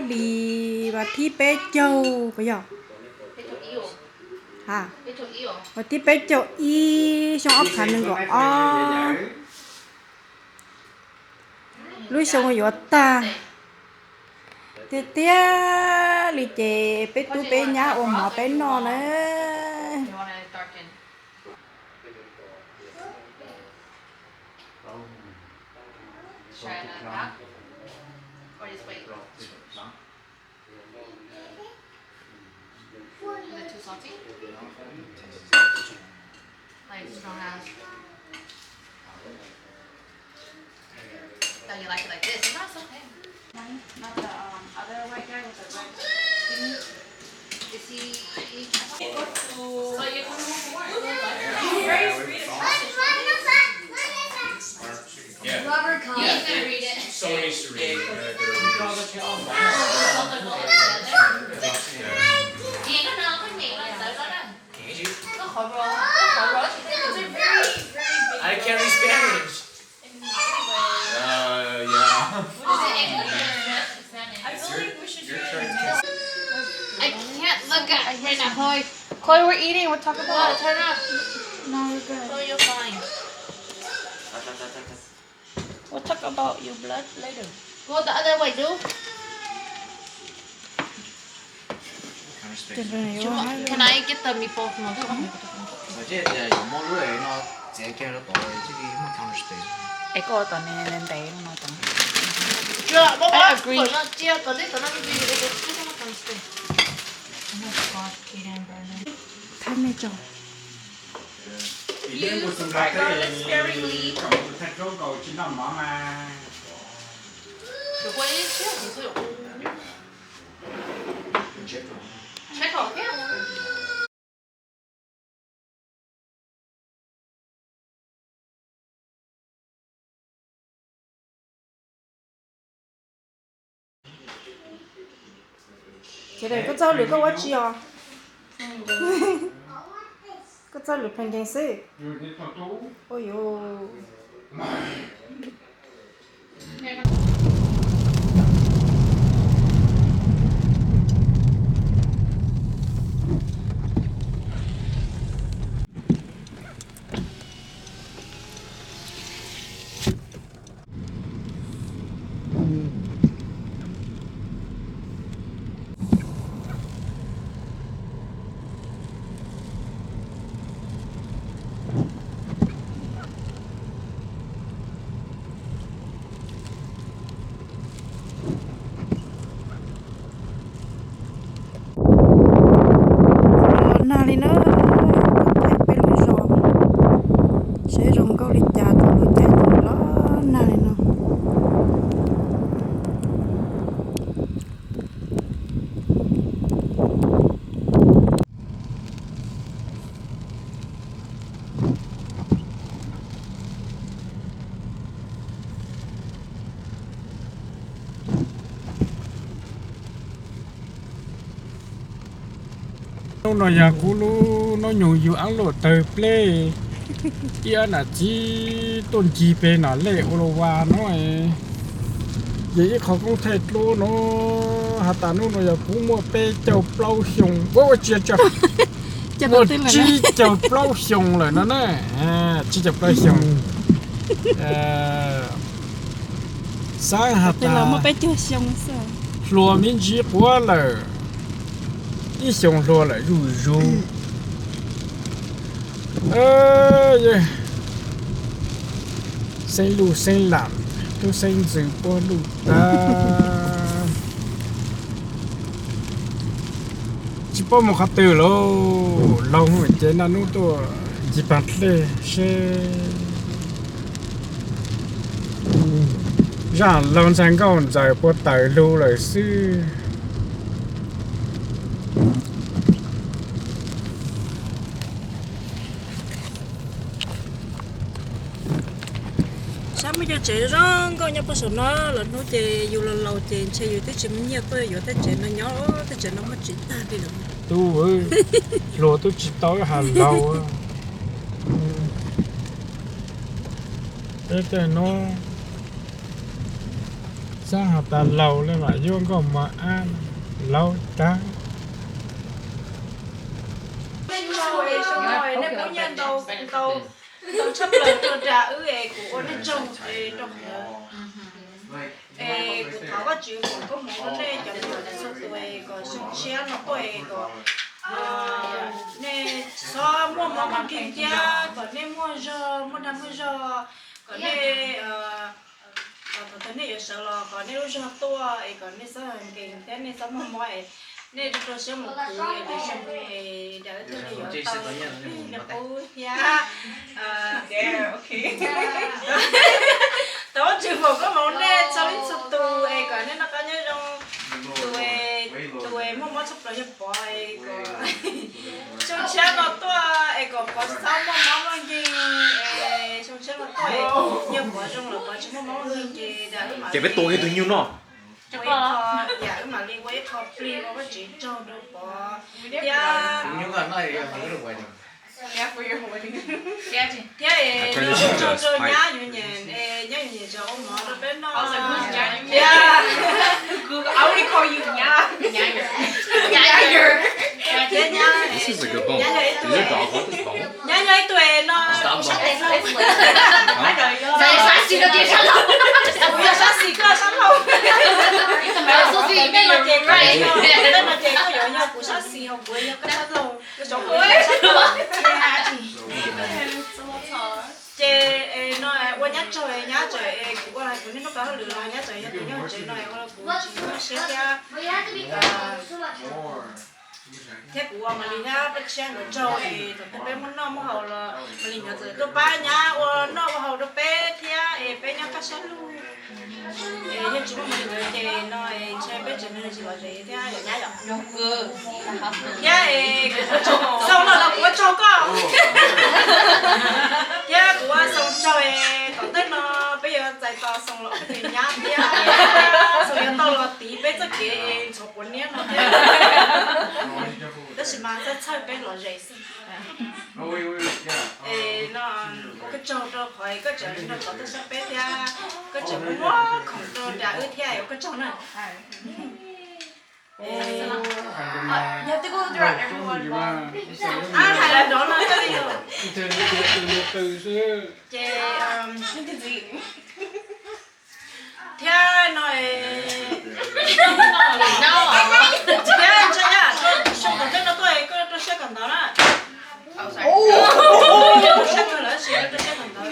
Li vas thib peb caug puas yog? Vas thib peb caug ib xyoo ob phav nees nkaum ob. Lub xyoo yuav tag tiag tiag li ces peb tub peb nyab ua mov peb noj na. Is it too salty? Like strong ass. No, you like it like this. No, it's okay. Not the um, other white guy with the red thingy. Is he? So you come home from work. He's very sweet and classy. Yeah. Robert Collins. You gotta read it. So many serene. I can't read Spanish. Uh, yeah. I feel like we should do it. I can't look at right now. Chloe, we're eating. We'll talk about it. Turn up. No, we're good. Oh, you're fine. We'll talk about your blood later. Go the other way, dude. Can I get the meatballs? Es koj tom ne ntev no tod. I agree. Thab me tso. Ces koj txoj lwm koj ua tsi os? Koj txoj lwm pheej nkees xwb. Ua yuv. Los nag li na, peb lub zos seb zoo nkauj li cas, tus lub caij los nag li no. Hnub no yog kuv lub noob nyoog yug ab luam tawg pleb, ib ab nam txiv tuaj ncig pem nam lej ua luaj vas no, ces ib qho koob thaij dluab no, has tas hnub no yog kuv muaj peb caug plaub xyoo, ua tsis, muaj tsib caug plaub xyoo lawm no na, tsib caug plaub xyoo. Xav has tas hluas me ntsis quav lawm, ib xyoo hluas lawm zuj zus. Xeeb luj xeeb lam, tub xeeb ntxwv puab luj tag. Tsis paub mus qhov twg lauj, laug ces naj nub tuaj ncig paag dlej seb zaaj laug ntxhais nkauj ntxawm puas tawm lug lawm xwb. Saib muaj cov tsev zoo nkauj nyob puag saum no, lwm hnub ces yus laus laus ces ntshe yus twb tsis muaj nyiaj tuaj yuav tej tsev no nyob, tej tsev no muaj tsev tag li lawm. Tub, hluas tub tsis tau ib has laug. Peb tej no Txaj has tas laus li mas yuav nkauj mos ab laus tag. Nej tsaug es zoo no es nej pub nyiaj ntau, ntau, ntau tshaj plaws rau nram wb es kuv ua nej tsaug es rau qhov es kuv thov Vajtswv foom koob hmoov rau nej cov me nyuam txhua tus es kom xyoo tshiab no tuaj es kom nej txhob muaj mob muaj nkeeg thiab kom nej muaj zog muaj dag muaj zog, kom nej, thaum twg nej yuav sawv los kom nej lub zog tuaj es kom nej txhob nkeeg thiab nej txhob muaj mob es nej rau rau siab mus khwv es nws zoo es nram wb thiaj li yuav tau nej qub thiab. Thov Vajtswv foom koob hmoov nej txhua leej txhua tus es kom nej noj qab nyob zoo. Tus, tus muaj mob tshaj plaws yog Pov es kom xyoo tshiab no tuaj es kom Pov txhob muaj mob muaj nkeeg es xyoo tshiab no tuaj es yog Pov zoo lawm Pov tsis muaj mob muaj nkeeg ces nram wb mam li, ces peb tua kiag tus nyuj no. Ua ib qho, yam wb mam li ua ib qho plig ua Vajtswv tsaug rau Pov thiab. Thiab es los ua tsaug rau nyab Yuav Nyiam es nyab Yuav Nyiam tseem ua mov rau peb noj thiab. Thiab nyab, nyab yog ib tug, nyab yog ib tug es no, kuv yog sab xis koj sab laug. Tej no ces koj, tej no ces koj yuav yog kuv sab xis, kuv yog koj sab laug. Ces no ua nyab tsaug, nyab tseem, kuv ua kuv niaj hnub pab hauj lwm los nyab tseem yog tus nyob hauv tsev no ua kuv tsis muaj siab thiab. Thiab kuv ua Malis thiab Paj Tshiab nkawd tsaug es thaum twg peb muaj noj muaj haus los Malis nkawd txawm tuaj pab nyab ua noj ua haus rau peb thiab es peb nyob kaj siab lug. Es yog tsis muaj Malis nkawd ces no es ntshe peb tsev neeg tsis lom zem thiab yom nyab yom. Thiab es kuv ua tsaug, xaus no los kuv ua tsaug koj. Thiab kuv ua Xoo tsaug es tom ntej no peb yuav txais tos Xoo los ua peb tus nyab thiab. Xoo yuav tau los tiv peb txoj kev ntxhov quav niab no thiab. Tab sis mas txhawj txhawj peb lom zem xwb. Es no ua koj tsaug rau qhov koj tseem nrog tod tuaj saib peb thiab koj tseem muab khoom rau nram wb thiab es ua koj tsaug na. Hais lawv nrov no thiaj li yog. Ces thiab no thiab ntshe yam xyoo tom ntej no tuaj koj rau siab kawm ntawv na. Rau siab kawg lawm tab sis rau siab kawm ntawv.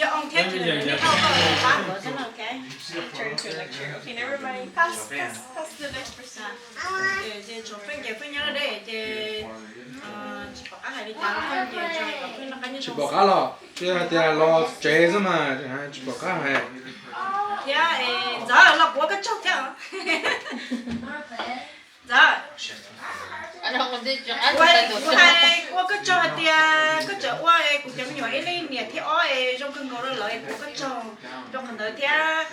Yog oo thiab kiag lawm nej nrauj koj pab nkawd thiab no, ok. Ces tshuav Pheej ces Pheej nyob deb ces tsis pom qab hais li cas, Pheej ces tsis pom qab los tsis hais tias los tsev xwb mas tsis pom qab hais. Thiab Ntxawm los kuv ua koj tsaug thiab. Ntxawm, kuv hais ua koj tsaug hais tias koj tseem ua es kuv cov me nyuam ib leeg niam thiab ob es zoo kawg nkaus rau lawv es kuv ua koj tsaug rau qhov ntawd thiab.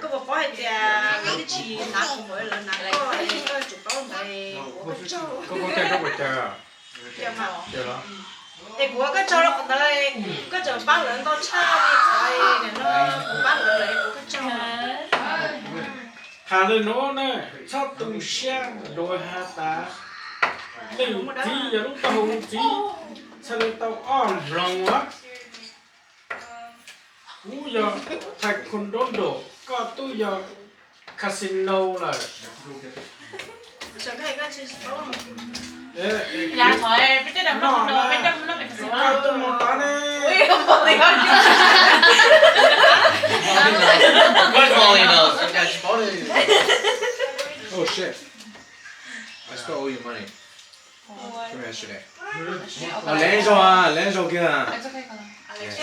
Koj puas paub hais tias koj twb tsis hnav khoom npaum li lawv hnav, koj es koj tsum paub ntawd es kuv ua koj tsaug. Es kuv ua koj tsaug rau qhov ntawd, koj tseem pab lawv ntau tshaj li qhov nim no kuv pab lawv lawm es kuv ua koj tsaug. Tham li nuav na, txhob tu siab dua has tas leej txiv yog lub taub hau txiv, txhaj le tau ob hloov as. Kuv yog taekwondo, koj twb yog casino lawm. Koj tus mus tod ne. Oh shit. I spent all your money from yesterday. Leej zaug, leej zaug kiag. Es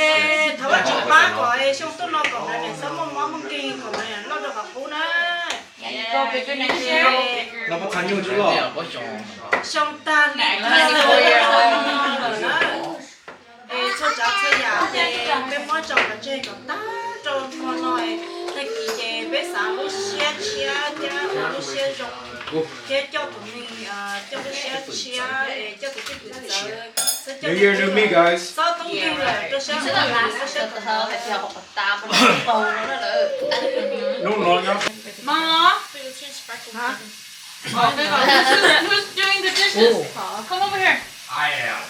thov Vajtswv pab kom xyoo tuaj no kom nkawd niam txhob muaj mob muaj nkeeg, kom nkawd niam loj rau qhov qub na. Los puab qha nyuj tsi los? Xyoo tag li kawg lawm na. Es txhua tsav txhua yam ces peb muab tso pov tseg kom tag rau hmo no, tag kis ces peb xav lub siab tshiab thiab ua lub siab zoo thiab coj tus neeg, coj lub siab tshiab es coj tus txij tus ntxawv, xwb coj, New year, new me, guys. Txhob Hnub no nyob. Mom, oh, who's, who's doing the dishes? Come over here. I am.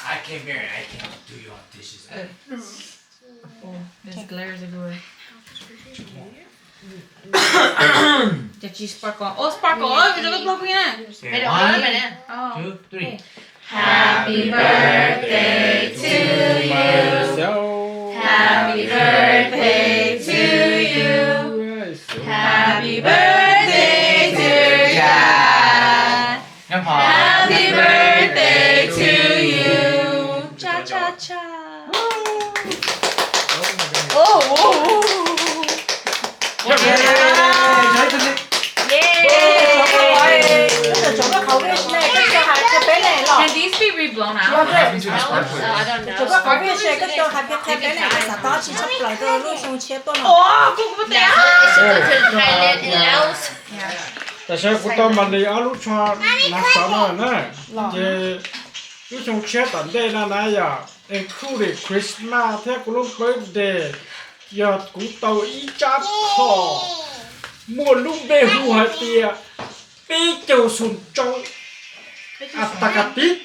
I came here and I cannot do your dishes. There's glares everywhere. Cov tsis sparkle. Oh, sparkle. Oh, cov koj pluag pheej na. Okay, one, two, three. Happy birthday to you. Happy birthday to you. Happy birthday, dear Dad. Happy birthday to you. Cha cha cha. Can these be reblown out? Tam sim no kuv tau mam li ob lub tsho na, ces lub xyoo tshiab tom ntej no na yog including Christmas thiab kuv lub birthday, yog kuv tau ib tsab phom muaj lub npe hu hais tias peb caug xyoo tsoo a ta ka pib.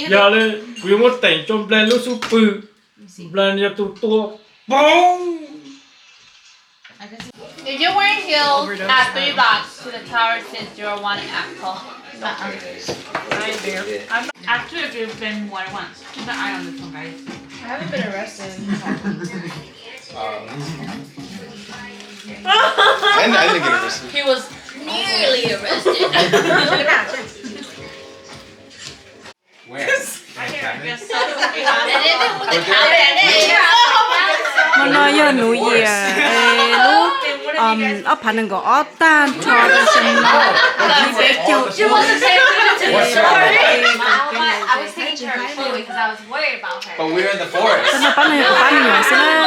Yog li kuv yuav muab teem rau Nplaig lub xub pwg, Nplaig yog tus tua poob. If you weren't healed at three blocks to the tower since you were one asshole. Actually, if you've been more than once. Keep an eye on this one, guys. I haven't been arrested. Um, I didn't, I didn't get arrested. He was nearly arrested. Where? Hmo no yog New Year, lub ob phav nees nkaum ob tag nrho rau xyoo no, peb caug. Tag nrho pab no yog kuv pab me nyuam xwb na.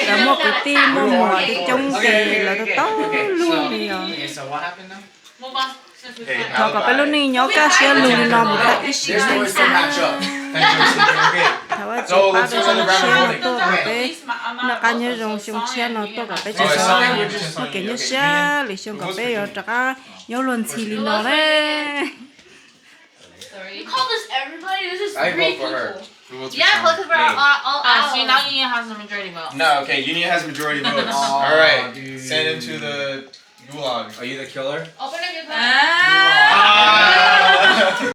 Lawv muaj kwv tij muaj muam coob coob ces lawv tau tau lug li os. Thov kom peb lub neej nyob kaj siab lug li no mus tag ib sim neej xwb na. Thov Vajtswv pab rau zoo siab no tuaj kom peb noj qab nyob zoo, xyoo tshiab no tuaj kom peb tsis txhob muaj kev nyuaj siab, lwm xyoo kom peb yuav rov qab nyob luag ntxhi li no na. You call this everybody? This is three people. Yeah, because we're all, all out. See, now Union has the majority vote. No, okay, Union has majority votes. All right, send him to the gulag. Are you the killer? Open a good one.